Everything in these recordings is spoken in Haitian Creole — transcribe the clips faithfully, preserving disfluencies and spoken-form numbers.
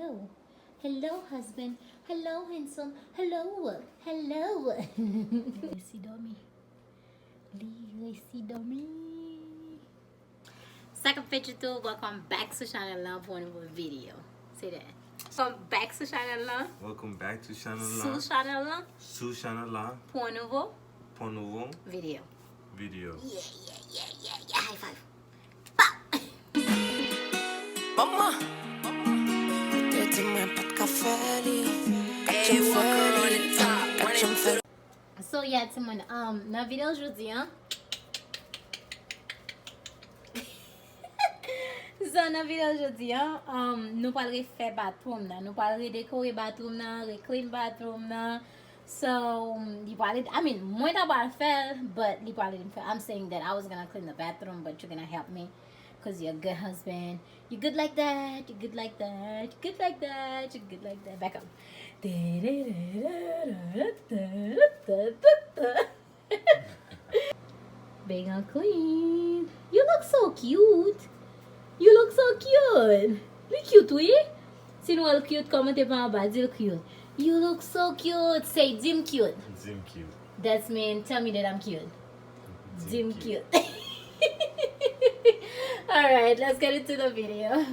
Hello, husband. Hello, handsome. Hello, hello. Li resi dòmi. Li resi dòmi. Sa k ap fèt YouTube, welcome back sou channel lan pou yon nouvo video. Say that. Welcome back sou channel lan. Welcome back to channel lan. Sou channel lan. Sou channel lan. Pou yon nouvo. Pou yon nouvo. Video. Video. Yeah, yeah, yeah, yeah, yeah. High five. Pow! Mama, ou te di mwen pa t ka fè li. Ka janm fè li. Ka janm fè li. So yeah, timoun, um, nan videyo jodi a, so nan videyo jodi a, um, nou pral refè bathroom nan. Nou pral redekore bathroom nan, reclean bathroom nan. So, um, li pral ede, I mean, mwen ta pral fè l, but li pral ede m fè. I'm saying that I was gonna clean the bathroom, but you're gonna help me, 'cause you're a good husband. You good like that, you good like that, you good like that, you good like that. Back up. Big and clean. You look so cute. You look so cute. Li cute, wi. Si nou wè l cute, kòmante pa anba, di l cute. You look so cute. Say, di m cute. Di m cute. That's mean, tell me that I'm cute. Di m cute. All right, let's get into the video.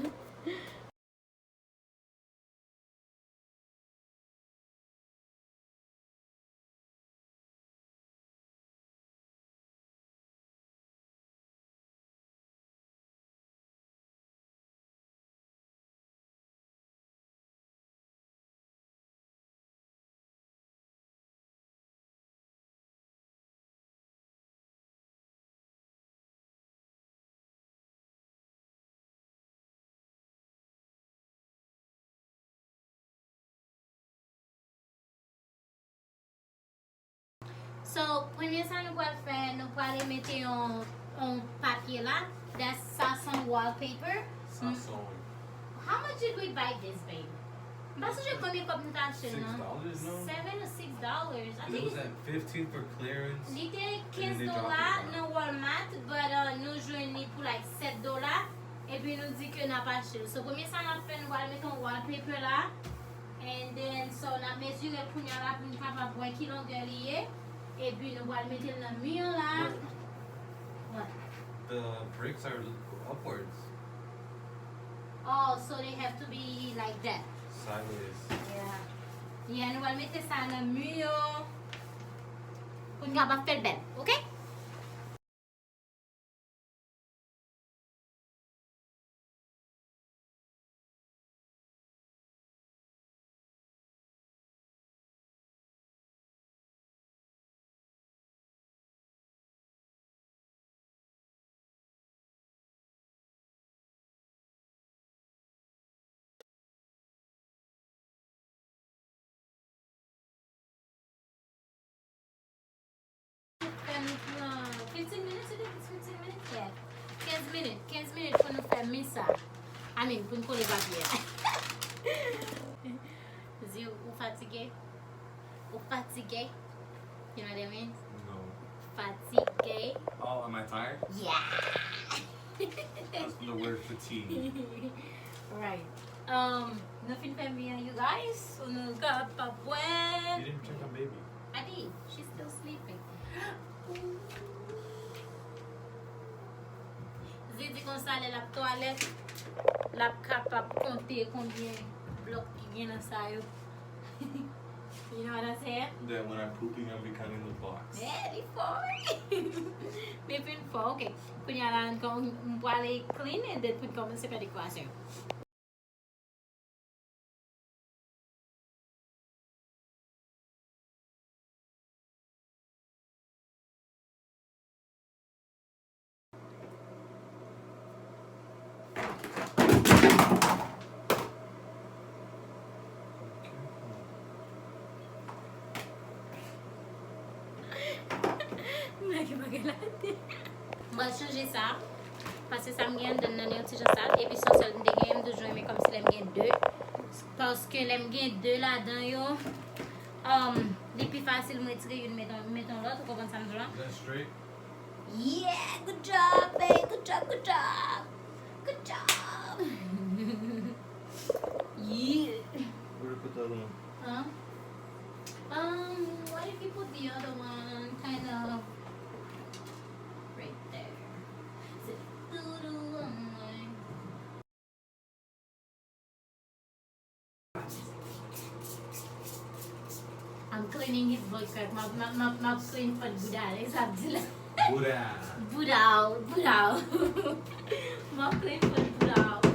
So, premye sa nou pral fè, nou prale mete yon, yon papye la. That's, sa se yon wallpaper. Sa se yon How much did we buy this, babe? M pa sonje konbyen kòb nou te achte l, non. Six dollars, no? Seven or six dollars. I think it was at fifteen for clearance. Li te kenz dola nan Walmart, but, uh, nou jwenn li pou, like, sèt dola. Epi nou di ke n ap achte l. So, premye sa n ap fè, nou pral mete yon wallpaper la. And then, so, n ap mezire kounye a la pou n kapab wè ki longè li ye. Epi nou pral mete l nan mi an la. What? The bricks are upwards. Oh, so they have to be like that. Sideways. Yeah. Yeah, nou pral mete sa nan mi yo. Pou n kapab fè l bèl, oke? Fè nou pran fifteen minutes, you think it's fifteen minutes? Yeah. Kenz minit, kenz minit pou nou fè mi sa. I mean, pou n kole papye a. Zi, ou fatige? Ou fatige? You know what I mean? No. Fatige. Oh, am I tired? Yeah. That's from the word fatigue. Right. Um, nou fin fè mi an, you guys. So nou kapab wè. You didn't check on baby. I did. She's still sleeping. Zi di konsa, lè l ap twalèt, l ap kapab konte konbyen blòk ki gen nan sa yo. You know what I'm saying? That when I'm pooping, I'm becoming the box. Yeah, li fò, wi. Li fin fò, ok. Kounye a la, m, m prale clean and then pou n kòmanse fè dekorasyon. M lage bagay la atè. M pral chanje sa. Paske sa m gen anndan nan yon ti jan sal. Epi se yon sèl m te genyen, m toujou renmen kòmsi lè m gen de. Paske lè m gen de ladan yo, um, li pi fasil m retire youn, m met yon, m met yon lòt, ou konprann sa m di w la? Is that straight? Yeah, good job, babe. Good job, good job. Good job. Yeah. Cleaning his butt crack. M ap, m ap, m ap, m ap clean fòt bouda l, e sa ap di la. Bouda. Bouda w, bouda w. M ap clean fòt bouda w.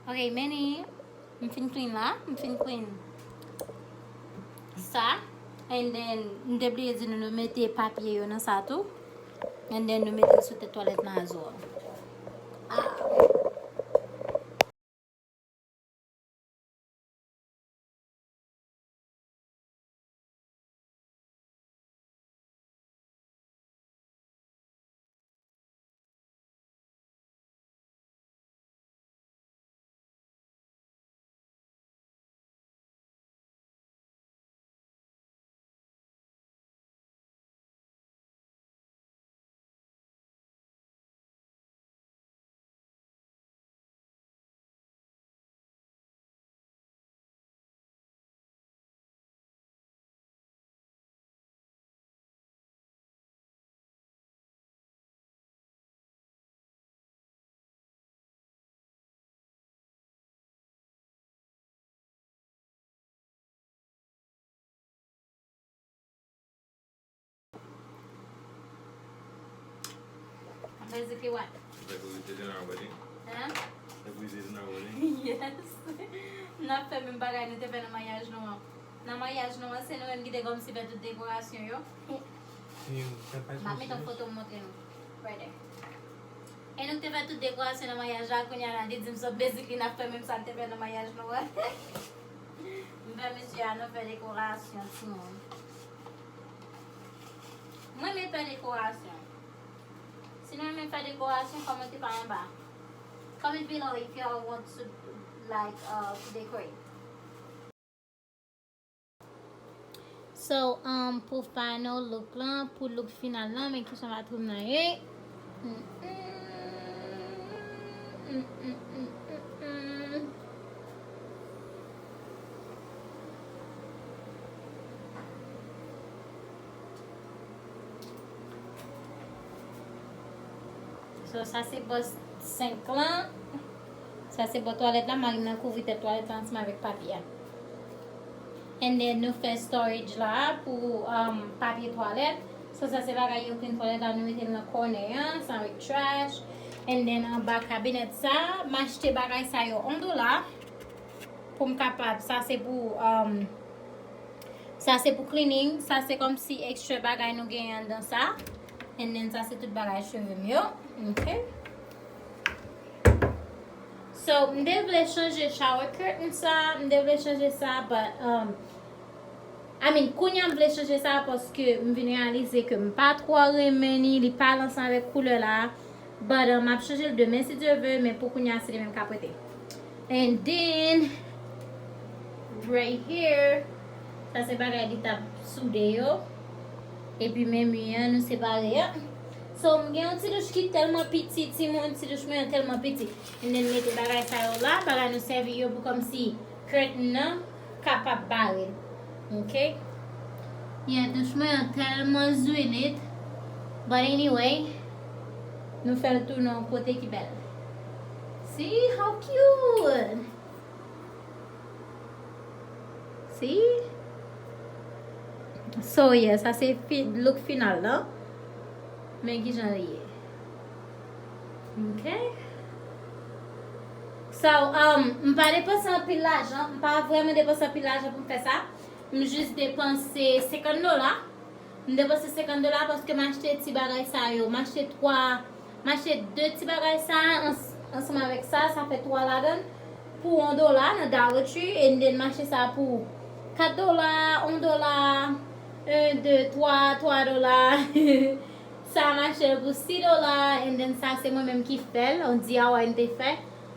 Ok, men ni, m fin clean la, m fin clean sa. And then, m te bliye di nou, nou mete papye yo nan sa tou. And then, nou mete l sou tèt twalèt Nazo a. Ah. Basically what? Like we did in our wedding? Huh? Like we did in our wedding? Yes. N ap fè menm bagay nou te fè nan maryaj nou an. Nan maryaj nou an, se nou menm ki te kòmsi fè tout dekorasyon yo. M ap met yon foto m montre nou. Right there. E nou k te fè tout dekorasyon nan maryaj la, kounye a la, li di m so basically n ap fè menm sa n te fè nan maryaj nou an. M fè mesye a nou fè dekorasyon, timoun. Mwen renmen fè dekorasyon. Si nou renmen fè dekorasyon, kòmante pa anba. Comment below if y'all want to, like, uh, to decorate. So, um, pou final look lan, pou look final lan, men kijan batwouv nan ye. Mm, mm, mm, mm, mm, mm, mm. So, sa se bò senk lan. Sa se bò twalèt la. Mari m nan kouvri tèt twalèt la ansanm avèk papye a. And then nou fè storage la pou, um, papye twalèt. So, sa se bagay yo clean twalèt la, nou mete l nan corner an, ansanm avèk trash. And then anba cabinet sa, m achte bagay sa yo yon dola pou m kapab, sa se pou, um, sa se pou cleaning, sa se kòmsi extra bagay nou genyen anndan sa. And then sa se tout bagay cheve m yo. Ok. So, m te vle chanje shower curtain sa, m te vle chanje sa, but, um, I mean, kounye a m vle chanje sa paske m vin reyalize ke m pa twò renmen ni, li pa al ansanm avèk koulè la. But, um, m ap chanje l demen si Dye vle, men pou kounye a se li menm k ap rete. And then, right here, sa se bagay li t ap soude yo. Epi men mi an, nou separe an. So, m gen yon ti douch ki tèlman piti, timoun, ti douch mwen an tèlman piti. And then, mete bagay sa yo la, bagay nou sèvi yo pou kòmsi curtain nan kapab bare. Ok? Yeah, douch mwen an tèlman zwilit. But anyway, nou fè l tounen yon kote ki bèl. See? How cute! See? So, yeah, sa se fi-, look final lan. Men kijan li ye. Ok. So, um, m pa depanse anpil lajan. M pa vrèman depanse anpil lajan pou m fè sa. M jis depanse senkant dola. M depanse senkant dola paske m achte ti bagay sa yo. M achte twa, M achte de ti bagay sa, ans- ansanm avèk sa, sa fè twa ladan l pou yon dola nan Dollar Tree, and then m achte sa pou kat dola, yon dola, en, de, twa, twa dola. Sa m achte l pou sis dola, and then sa se mwen menm ki fè l, yon D I Y m te fè.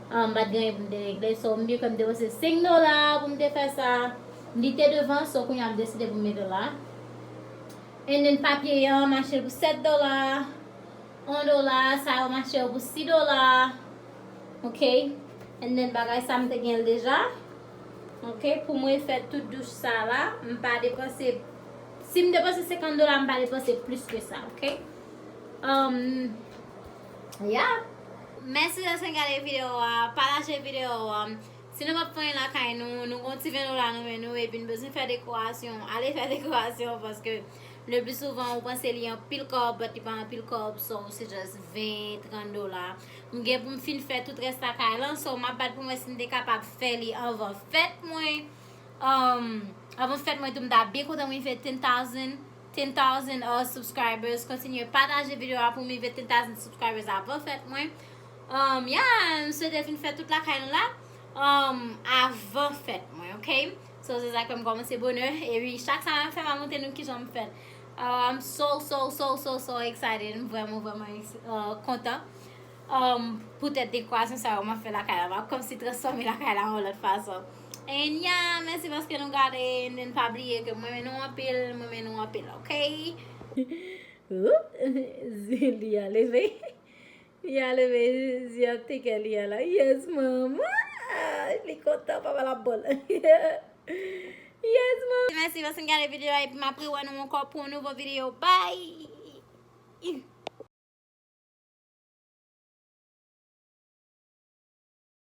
Um, m pa t gen anyen pou m te regle, so m byen ke m depanse senk dola pou m te fè sa. Li te devan, so kounye a m deside pou m mete l la. And then papye an, m achte l pou sèt dola. Yon dola, sa yo m achte yo pou sis dola. Ok? And then bagay sa m te gen l deja. Ok? Pou mwen fè tout douch sa la, m pa depanse, si m depanse senkant dola, m pa depanse plis ke sa, ok? Um, yeah. Mèsi paske w gade videyo a, pataje videyo a. Si nou p ap fè anyen lakay nou, nou gon ti ven dola nan men nou, epi nou bezwen fè dekorasyon, ale fè dekorasyon, paske le pli souvan ou panse li anpil kòb, but li pa anpil kòb, so se just ven, trant dola. M gen pou m fin fè tout rès lakay lan, so m ap bat pou m wè si m te kapab fè li anvan fèt mwen. Um, anvan fèt mwen tou, m ta byen kontan m rive ten thousand, ten thousand, uh, subscribers. Kontinye pataje videyo a pou m rive ten thousand subscribers avan fèt mwen. Um, yeah, m swete fin fè tout lakay nou la, um, avan fèt mwen, ok? So, se sa k fè m kòmanse bonè. Epi, chak sa m fè, m ap montre nou kijan m fè l. Uh, I'm so, so, so, so, so excited. M vrèman, vrèman ex- uh, kontan. Um, poutèt dekorasyon sa yo m ap fè lakay la. M ap kòmsi transfòme lakay la yon lòt fason. And yeah, mèsi paske nou gade. And then pa bliye ke mwen renmen nou anpil, mwen renmen nou anpil, ok? Oup, li a leve. Li a leve, li ap teke li a la. Yes, manman. Li kontan, papa l ap bo l. Yes, manman. Mèsi paske n gade videyo a, epi m ap rewè nou ankò pou yon nouvo videyo. Bye!